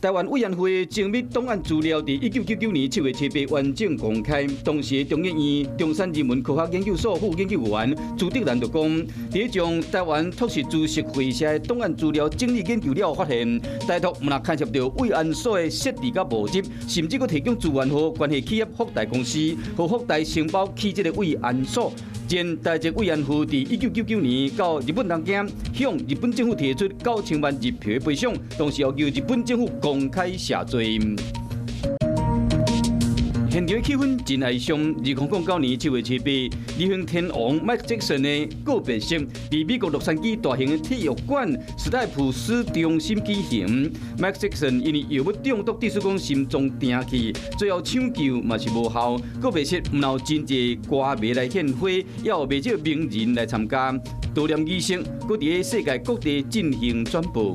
台灣慰安婦的精密檔案資料，佇1999年7月7日完整公開。當時中研院中山人文科學研究所副研究員朱德蘭就講，佇將台灣託實株式會社的檔案資料整理研究了後，發現台獨毋但牽涉著慰安所的設置佮募集，甚至閣提供資源予關係企業福大公司，予福大承包起這个慰安所。前台籍慰安婦佇1999年到日本東京，向日本政府提出9000萬日幣賠償，同時要求日本政府公開謝罪。現場氣氛真哀傷。2009年7月7日，流行天王邁克傑遜的告別式，佇美國洛杉磯大型的體育館史泰普斯中心舉行。邁克傑遜因為藥物中毒，致使講心臟停去，最後搶救嘛是無效。告別式毋但有真濟歌迷來獻花，也有袂少名人來參加。悼念儀式，閣佇世界各地進行轉播。